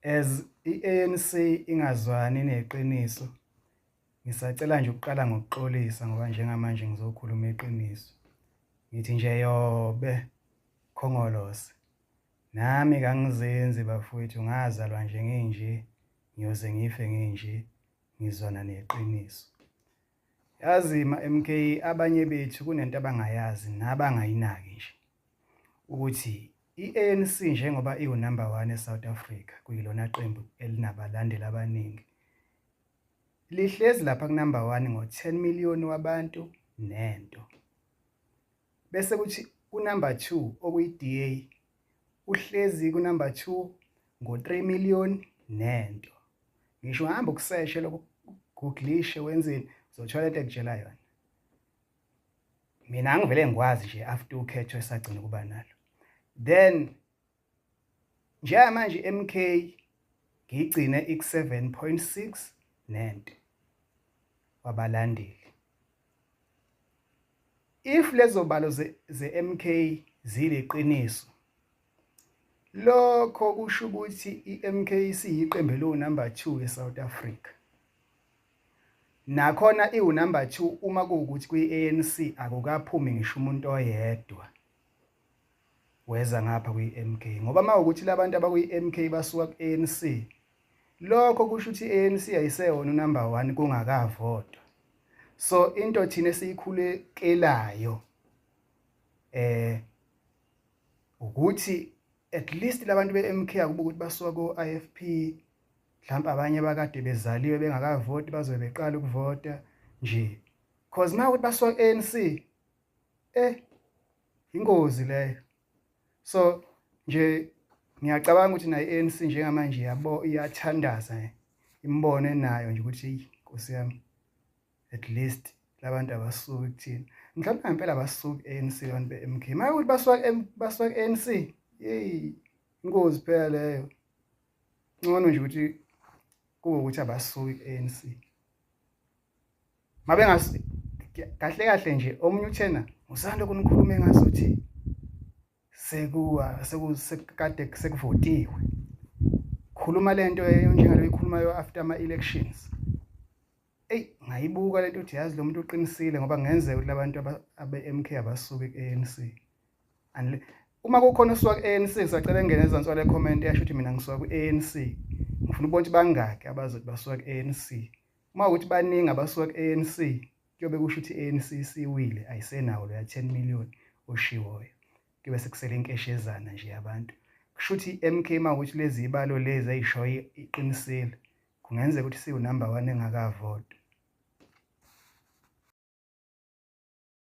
As i-ANC ingazwani neqiniso, ngisacela nje ukuqala ngokuxolisa ngoba njengamanje ngizokhuluma iqiniso. Ngithi nje yobe Khongolose, nami kangizenzi bafowethu, ngazalwa nje nginje, ngiyoze ngife nginje, ngizwana neqiniso. Yazi ma-MK, abanye bethu kunento abangayazi nabangayinaki nje ukuthi i-ANC njengoba iwu-number 1 eSouth Africa, kuyilona qembu elinabalandeli abaningi, lihlezi lapha ku-number 1 ngo-10 million wabantu nento. Bese kuthi ku-number 2 okuyi-DA uhlezi ku-number 2 ngo-3 million nento. Ngisho ungahamba ukuseshe lokhu, googlishe, wenzeni, uzothola into ekutshela yona. Mina angivele ngikwazi nje after ukhetho esagcina ukuba nalo. Then njengamanje MK ngiyigcine iku-7.6 nento wabalandeli. If lezo balo ze-MK ziliqiniso, lokho kusho ukuthi i-MK isiyiqembu eliwu-number 2 eSouth Africa. Nakhona iwu-number 2 uma kuwukuthi kwi-ANC akukaphumi ngisho umuntu oyedwa weza ngapha kwi-MK, ngoba uma ukuthi labantu abakwi-MK basuka ku-ANC, lokho kusho ukuthi i-ANC ayiseyona unumber 1 kungakavotwa. So into thina esiyikhulekelayo ukuthi at least labantu be-MK akuba ukuthi basuka ko-IFP, mhlawumbe abanye abakade bezaliwe bengakavoti bazobe beqala ukuvota nje, cause uma ukuthi basuka ku-ANC, ingozi leyo. So nje ngiyacabanga ukuthi nayo i-ANC njengamanje yabo iyathandaza, imbono enayo nje ukuthi Nkosi yami, at least labantu abasuki kuthina. Mhlawumbe ngempela abasuki ANC abantu be-MK. Uma ukuthi basuka ku-ANC, yeyi, ingozi phela leyo. Ngcono nje ukuthi kube ukuthi abasuki ku-ANC. Mabe kahle kahle nje omunye uthena usanda kunikhulume ngazuthi sekuwa sekade sekuvotiwe. Khuluma lento njengalo ikhulumayo after ama elections. Ey, ngayibuka lento uthi yazi lo muntu uqinisile, ngoba kungenzeka ukuthi labantu abe-MK abasuki ku-ANC. Uma kukhona osuka ku-ANC, sacela engene ezansi wale comment yasho ukuthi mina ngisuka ku-ANC. Ngifuna ukubona ukuthi bangaki abazothi basuka ku-ANC. Uma ukuthi baningi abasuka ku-ANC, kuyobe kusho ukuthi i-ANC isiwile, ayisenawo loya 10 million oshiwoyo. Kuyobe sekusele inkeshezana nje yabantu. Kusho ukuthi i-MK uma ukuthi lezi ibalo lezi eyishoyo iqinisile, kungenzeka ukuthi siwu number 1 engakavotwa.